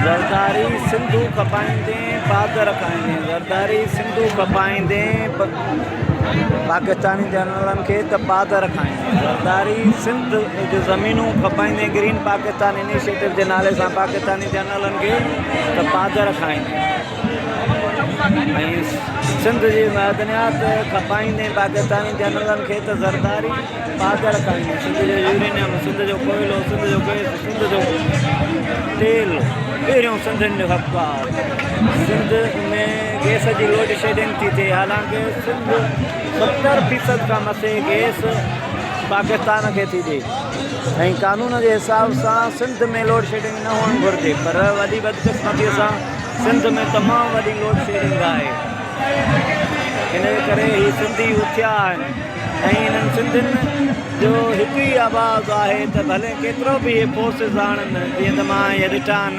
زرداري سنڌو کپائيندين پادر کائيندين زرداري سنڌو کپائيندين پاڪستاني جنرلن کي ته پادر کائيندين زرداري سنڌ جون زمينون کپائيندين گرين پاڪستان انيشيٽو جي نالي سان پاڪستاني جنرلن کي ته پادر کائيندين ۽ سنڌ جي معدنيات کپائيندين پاڪستاني جنرلن کي ته زرداري پادر کائيندين سنڌ جو يورينيم سنڌ جو ڪوئلو سنڌ جو گئس سنڌ جو تيل پهريون سنڌين جو حق آ سنڌ ۾ گئس جي لوڊ شيڊنگ ٿي ٿئي حالانڪه سنڌ 70 فيصد کان مٿي گئس پاڪستان کي ٿي ڏئي ۽ قانون جي حساب سان سنڌ ۾ لوڊ شيڊنگ نه هئڻ گهرجي پر وڏي بدقسمتي سان سنڌ ۾ تمام وڏي لوڊ شيڊنگ آهي ان جي ڪري هي سنڌي اٿيا آهن ۽ انهن سنڌين جو هڪ ئي آواز آهي ته ڀلي ڪيترو به اهي فورسز آڻن جيئن ته مان اهي ڏٺا آهن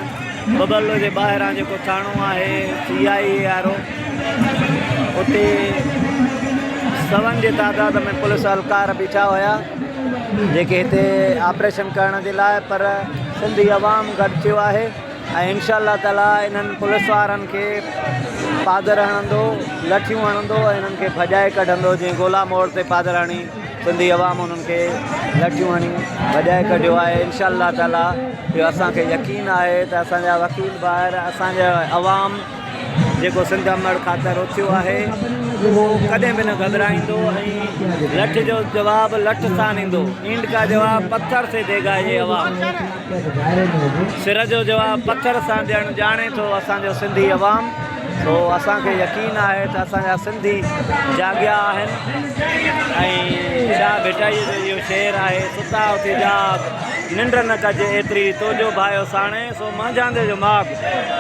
ٻٻرلو جي ٻاهران جيڪو ٿاڻو آهي سي آء اي وارو اتي سون جي تعداد ۾ پوليس اهلڪار بيٺا هيا جيڪي هتي آپريشن ڪرڻ جي لاء پر سنڌي عوام گڏ ٿيو آهي ۽ انشاء الله تعالي انهن پوليس وارن کي پادر هڻندو لٺيون هڻندو ۽ انهن کي ڀڄائي ڪڍندو جيئن گولا موڙ تي پادر هڻي سنڌي عوام انهن کي لٺيون هڻي ڀڄائي ڪڍيو آهي انشاء الله تعالي اهو اسان کي يقين آهي ته اسان جا وڪيل ڀائر اسان جا عوام جيڪو سنڌ امڙ خاطر اٿيو آهي اهو ڪڏهن به نه گهٻرائيندو ۽ لٺ جو جواب لٺ سان ڏيندو اينٽ ڪا جواب پٿر سي the گا يي عوام سر جو جواب پٿر سان ڏيڻ ڄاڻي ٿو اسان جو سنڌي عوام سو اسان کي يقين آهي ته اسان جا سنڌي جاڳيا آهن ۽ شاهه ڀٽائي جو اهو شعر آهي ستا اٿي جاڳ ننڊ نه ڪج ايتري تو جو ڀايو ساڻي سو مانجهاندي جو ماڳ،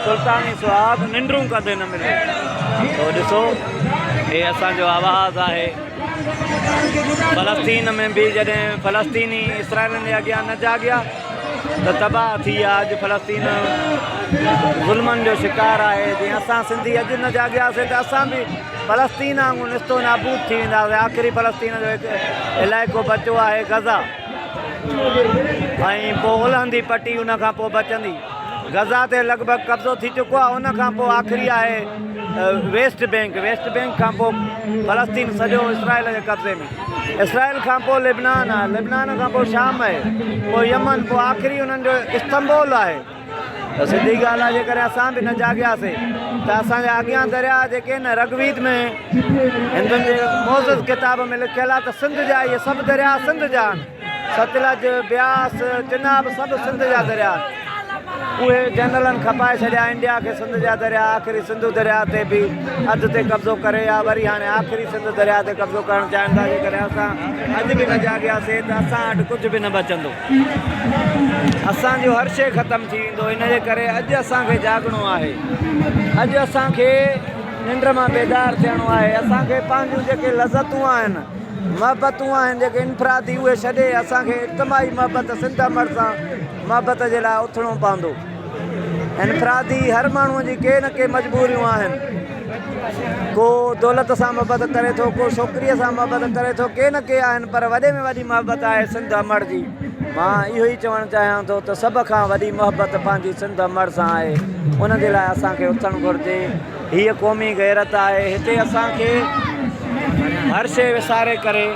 سلطاني سهاڳ، ننڊون ڪندي نه ملي. سو ڏسو هي اسان جو آواز آهي. فلسطين ۾ به جڏهن فلسطيني اسرائيلين جي اڳيان نه جاڳيا ته تباهه ٿي ويا. اڄ فلسطين ظلمن جو شڪار آهي. جي اسان سنڌي اڄ نه جاڳياسين ته اسان به فلسطين وانگر نستو نابود ٿي وينداسين. آخري فلسطين جو هڪ علائقو بچو آهي غزه. ۽ پوء الهندي پٽي ان کان پوء بچندي. غزه تي لڳ ڀڳ قبضو ٿي چڪو آهي ان کان پوء آخري آهي ويسٽ بينڪ، ويسٽ بينڪ کان پوء فلسطين سڄو اسرائيل جي قبضي ۾، اسرائيل کان پوء لبنان آهي، لبنان کان پوء شام آهي، پوء يمن، پوء آخري انهن جو استنبول آهي. ته سڌي ڳالهه آهي جيڪڏهن اسان به نه جاڳياسين ته اسان جا اڳيان درياء جيڪي آهن نه رگويد ۾ هندن جي معزز ڪتاب ۾ لکيل آهي ته سنڌ جا اهي سڀ درياء سنڌ جا آهن ستلج بياس چناب سڀ سنڌ جا درياء آهن اهي جنرلن کپائي ڇڏيا انڊيا کي سنڌ جا درياء آخري سنڌو درياء تي به اڌ تي قبضو ڪري يا وري هاڻي آخري سنڌ درياء تي قبضو ڪرڻ چاهين ٿا جيڪڏهن اسان اڄ به نه جاڳياسين ته اسان وٽ ڪجهه به نه بچندو. اسان جو هر شيء ختم ٿي ويندو ان جي ڪري اڄ اسان کي جاڳڻو آهي اڄ اسان کي ننڊ مان بيدار ٿيڻو آهي اسان کي پنهنجون جيڪي لذتون آهن محبتون آهن جيڪي انفرادي اهي ڇڏي اسان کي اجتماعي محبت سنڌ امڙ سان محبت جي لاء اٿڻو پوندو انفرادي هر ماڻهوء جي ڪي نه ڪي مجبوريون آهن. ڪو دولت سان محبت ڪري ٿو، ڪو ڇوڪريء سان محبت ڪري ٿو، ڪي نه ڪي آهن پر وڏي ۾ وڏي محبت آهي سنڌ امڙ جي. مان اهو ئي چوڻ چاهيان ٿو ته سڀ کان وڏي محبت پنهنجي سنڌ امڙ سان آهي. ان جي لاء اسان کي اٿڻ گهرجي. هيء قومي غيرت آهي. هتي اسان کي هر شيء وساري ڪري.